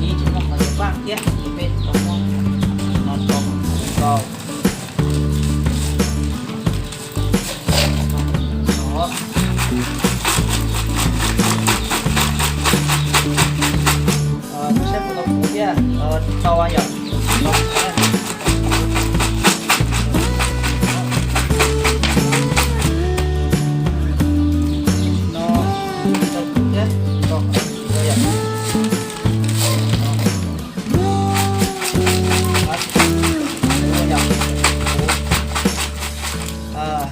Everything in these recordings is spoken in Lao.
Ni chỉ mua khỏi vàng kia, bên có mua. Nó có có. Đó. Ờ, nó sẽ có củ kia. Ờ, to à nhỉ? Nó to củ kia. To, to à nhỉ? Đó. Đó. Ơ,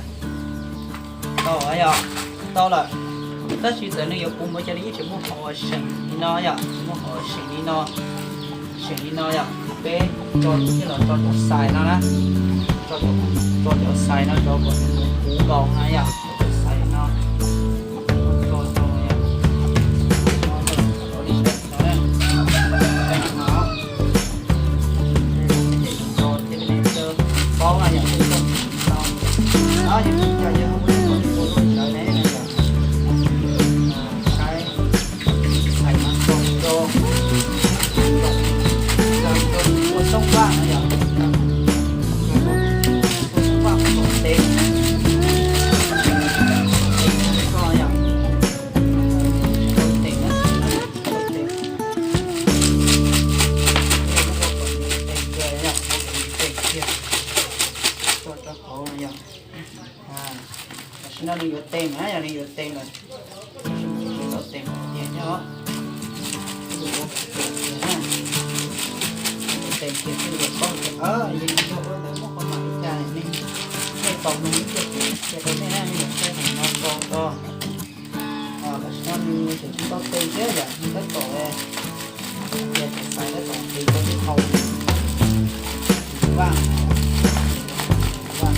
to á yò, to lơ. Tơ si tơ nư yô pum bơ chơ đi yô chơ mô hô seng ni nơ yô, mô hô seng ni nơ, seng ni nơ yô. Pê, cho ni lơ cho cho sai nơ nơ, cho cho cho sai nơ, cho cho pum gong nơ yô, cho sai nơ, cho cho yô. Cho, cho khổ rồi. À, xin nó đi vô tem hả, giờ đi vô tem rồi. Vô tem tiền nha hả? Vô tem kia, vô tem kia. Ờ, vậy thì cho nó có con mạng cha này, nên cái tổng mình cái cái cái này ha, cái thằng nó con to. Ờ, bác sĩ nói mình sẽ chỉ có tem chứ, giờ mình có tội. Giờ phải xài cái tổng tiền có cái thầu. Vâng. Vâng.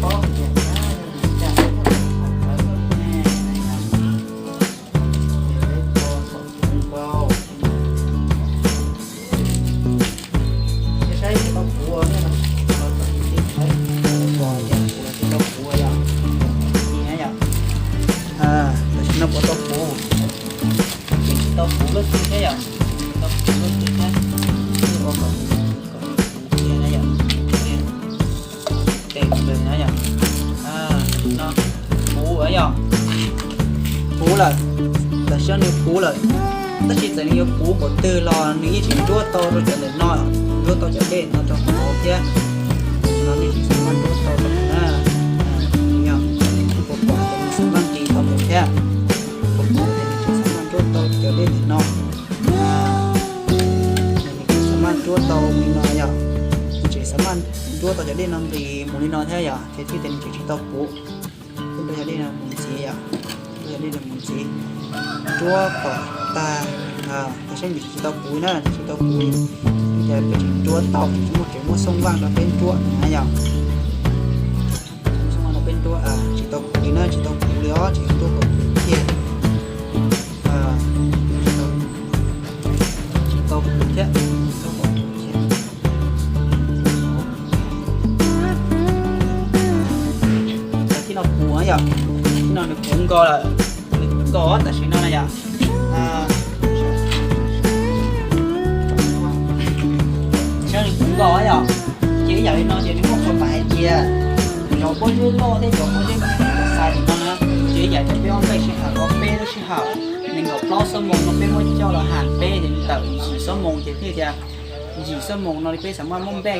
Có việc đó, mình trả cái thầu. Nè, này nè. Để lấy con tổng tiền vào. Kem ເລີຍນະ ອ່າ ເນາະ ປູເອົາ ປູລະ ແຕ່ເຊື່ອນີ້ປູລະ ແຕ່ຊິໃສ່ນີ້ປູບໍ່ຕື່ລອ ນີ້ຊິຕົວໂຕຕົວເຈາະເລັກນ້ອຍ ຕົວໂຕເຈາະເລັກນ້ອຍ ຕົວໂຕເຈາະເລັກນ້ອຍ ນີ້ຊິສາມາດຕົວໂຕໄດ້ນະ ອ່າ ນີ້ ອຸປະກອນຈະມີສາມາດຕີຕໍ່ໄດ້ແທ້ ອຸປະກອນຈະມີສາມາດຕົວໂຕເຈາະເລັກນ້ອຍ ອ່າ ນີ້ຊິສາມາດຕົວໂຕມີນ້ອຍ ຊິສາມາດຕົວໂຕເຈາະເລັກນ້ອຍ ມີໜ້ອຍແທ້ ເຮັດທີ່ເປັນເຈັດຊິຕົວປູ ເພິ່ນກໍຢາກໄດ້ນຳມູນສີອະ ຢາກໄດ້ນຳມູນສີ ຕົວກໍຕາ ອ່າ ແຕ່ເຊັ່ນຊິຕົວປູນະ ຊິຕົວປູ ຈະເປັນຕົວເຕົາ ສົມມຸດຈະມາສົ່ງວ່າງກໍເປັນຕົວນະຍາວ ສົ່ງວ່າງກໍເປັນຕົວ ອ່າ ຊິຕົວປູນະ ຊິຕົວປູເລີຍ ຊິຕົວກໍເຂດ ອ່າ ຊິຕົວປູແທ້ ຊິຕົວປູແທ້. ທີ່ເຮົາປູນະຢາ ທີ່ເຮົາປູກໍລະ ກໍແຕ່ຊິເນາະນະຢາ ອ່າ ເຊີນປູກໍນະຢາ ເຈຢາກເນາະ ເຈນີ້ບໍ່ຄົນມາໃຫ້ເຈ ເຈົ້າບໍ່ຢູ່ໂຕເດ້ ເຈົ້າບໍ່ຢູ່ໃສ່ເນາະນະ ເຈຢາກຈະໄປອອກໄປຊິຫາກໍເປແລ້ວຊິຫາ ໜຶ່ງກໍເກົ້າຊົ່ວໂມງເນາະ ເປໝົດເຈົ້າລະຫາເປເຫັນແຕ່ສີ່ຊົ່ວໂມງ ເຈເຮັດຈະສີ່ຊົ່ວໂມງເນາະ ເປສາມາດມົ້ງແບ່ງ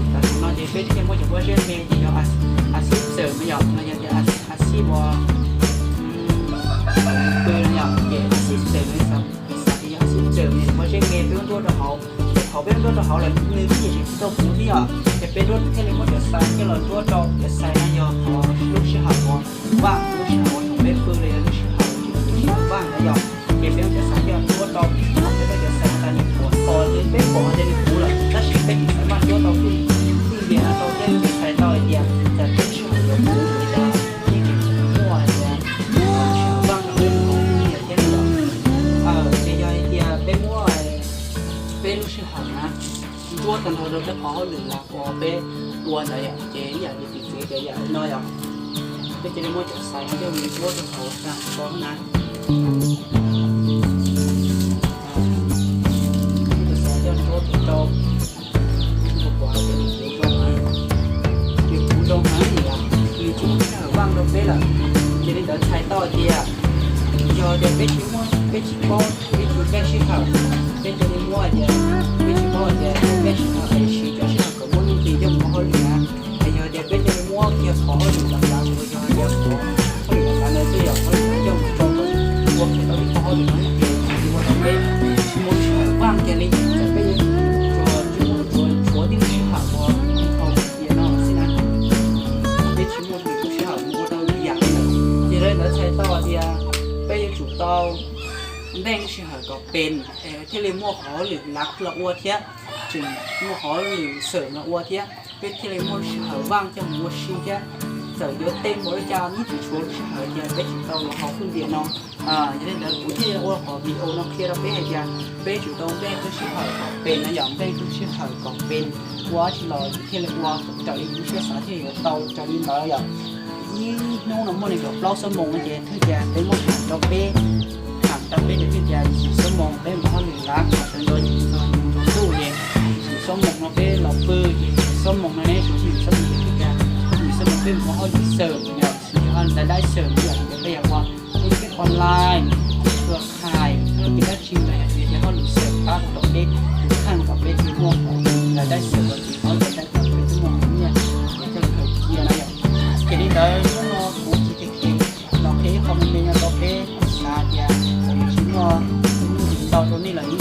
ເນາະ ເປັນເຮັດເຮັດໝົດ ຈະບໍ່ເຮັດແມ່ ເຮັດອາຊີບເສີມເນາະ ເຮັດອາຊີບ ອາຊີບບໍ່ ເປີເນາະ ເຮັດອາຊີບເສີມເນາະ ສຳ ອາຊີບເສີມເນາະ ບໍ່ເຮັດແມ່ ເປັນຕົວເຮົາ ເຂົາເປັນຕົວເຮົາ ແລ້ວໜຶ່ງທີ່ຈະຕ້ອງຮູ້ເນາະ ຈະເປັນລົດເຮັດໃຫ້ໝົດ ຈະໃສ່ ຈະລອດຕົວເຈົ້າ ຈະໃສ່ນະ ເນາະ ຂອງລູກສາວ ວ່າລູກສາວຂອງແມ່ເພິ່ນເລີຍ ລູກສາວຂອງແມ່ເພິ່ນວ່ານະ ເນາະ ເກັບເປັນເອກະສານ ເນາະ ຕົວະຕໍ່ ເປັນເອກະສານ ຕາມນີ້ ຕົວະຕໍ່ ຫຼືເປັນບໍ່ເອົາໃຈໃນຫູລະ ຖ້າຊິເປັນສາມາດຕົວະຕໍ່ຄື ຄືເດນະ ຕໍ່ແຈ້ງເປັນໃສ່ຕໍ່ໄອເດຍ ຈະເປັນຊື່ຂອງຕົວະ ຫຼືຈະມີເປັນຕົວະ ຫຼືວ່າເປັນຂອງເດນະ ເນາະ ເອີ ເປັນຢອດໄອເດຍ ເປັນໝວດ ເປັນຊື່ຂອງນະ ຕົວະກັນເຮົາຈະຂໍເຮົາຫຼືລະ ເພາະວ່າເປັນຕົວະໃດອະ ເຈຢາກໄດ້ຕິດເຈຢາກໄດ້ນ້ອຍອະ ເປັນຈະໄດ້ໝົດຈາກໃສ ເຮົາຈະມີຕົວະຈາກເຂົາສາມຕົວນະ ຈາກເຂົາຈະມີຕົວະຈາກເຂົາ ບໍ່ວ່າເປັນຜູ້ຈອງຫາ ເປັນຜູ້ຈອງຫານີ້ລະ ຄືທີ່ເຮົາວາງດອກເປັນລະ ຈະໄດ້ເດີນໃຊ້ຕໍ່ເດຍ ຢອດເດຍເປັນຊິມ່ວນ ເປັນຊິໂປ້ ເປັນຊິແບບຊິຂາວ ເປັນຈະໄດ້ມ່ວນເດຍ ເປັນຊິໂປ້ເດຍ ເປັນຊິຂາວ ໄອ້ຊິຈະຊິຂາວ ກໍບໍ່ມີທີ່ຈະບໍ່ເຮົາເຫຼືອ ໄປເຮົາຈະເປັນເລື່ອງມົວກ່ຽວກັບເຮົາຢູ່ຫຼັງໆ ເຮົາຈະເຮັດຂອງເຮົາຢູ່ຫຼັງໆ ເຮົາຈະເຮັດຂອງເຮົາຢູ່ຫຼັງໆ ພວກທີ່ເຮົາເຮັດເຮົາຢູ່ຫຼັງໆ ທີ່ວ່າເຮົາເປັນສົມມຸດວ່າແກເລີຍຈະເປັນຕົວ ຕົວ ຕົວທີ່ຊິຫາບໍ່ເຮົາເປັນເນາະ ຊີ້ນະ ເປັນສົມມຸດທີ່ຊິຫາບໍ່ເຮົາຢູ່ຢ່າງນີ້ ທີ່ເລີຍເຮົາໃຊ້ຕໍ່ວ່າເດຍ ໄປຢູ່ຈຸດເກົ່າ ແບ່ງຊິຫາກໍເປັນ ເອີ ເທເລມົວເຮົາຫຼືຫຼັກລະອວດເທຍ ຈຶ່ງມົວເຮົາຫຼືເສີມລະອວດເທຍ ເປັນເທເລມົວຊິຫາວ່າງຈາກມົວຊິເທຍ ເຈົ້າເດີເຕັມບໍລິຈານນີ້ຈະຊວນຊິຫາເທຍ ເປັນຊິເຕົາລະເຮົາຂຶ້ນເດຍເນາະ ອາ ຈະໄດ້ເດີ ໂອເຄ ລະອວດເຮົາວິດີໂອເນາະ ເຄລະເປັນໃຫ້ຈານ ເປັນຊິເຕົາແບ່ງຄືຊິຫາກໍເປັນນະ ຢ່າງແບ່ງຄືຊິຫາກໍເປັນ ວ່າຊິລອເທເລມົວ ເຈົ້າອີກເຊສາເທເລເຕົາ ເຈົ້າອີກມາລະຢ່າງ ອີໂນນະມົວນີ້ກໍເກົ້າຊົ່ວໂມງນະເຈ ເທື່ອຈະເປັນໝົດ ເຈົ້າເປັນ ຫາກຈຳເປັນຈະຖືກຢາສີ່ຊົ່ວໂມງ ເປັນບໍ່ຮອດໜຶ່ງລັກ ເປັນໂດຍທີ່ເຮົາຢູ່ໂດຍຕູ້ເດ ສີ່ຊົ່ວໂມງເນາະ ເປັນເຮົາເປີດສີ່ຊົ່ວໂມງນະເນ ສີ່ຊົ່ວໂມງເປັນບໍ່ຮອດເສີມເນາະ ສີ່ຮອດລາຍໄດ້ເສີມເນາະ ເປັນວ່າທຸລະກິດອອນລາຍ ເຄືອຂ່າຍ ທຸລະກິດດ້ານຊີ້ນໄດ້ ທີ່ເຮົາເສີມຕາມຕົວເອງ ຂັ້ນກໍເປັນທີ່ຮ່ວມຂອງລາຍໄດ້ເສີມ ທີ່ເຮົາຈະໄດ້ຕາມເປັນຊົ່ວໂມງເນາະ ເປັນເຈົ້າເຂຍເນາະ ເຄຣດິດໄດ້ເນາະ ຂອງທີ່ ເນາະ ເຄຄອມເມັນເປັນຫຍັງກໍເຄ ສາທຽ ໂອເຄເນາະ ເອົາຕົວນີ້ລະ ນີ້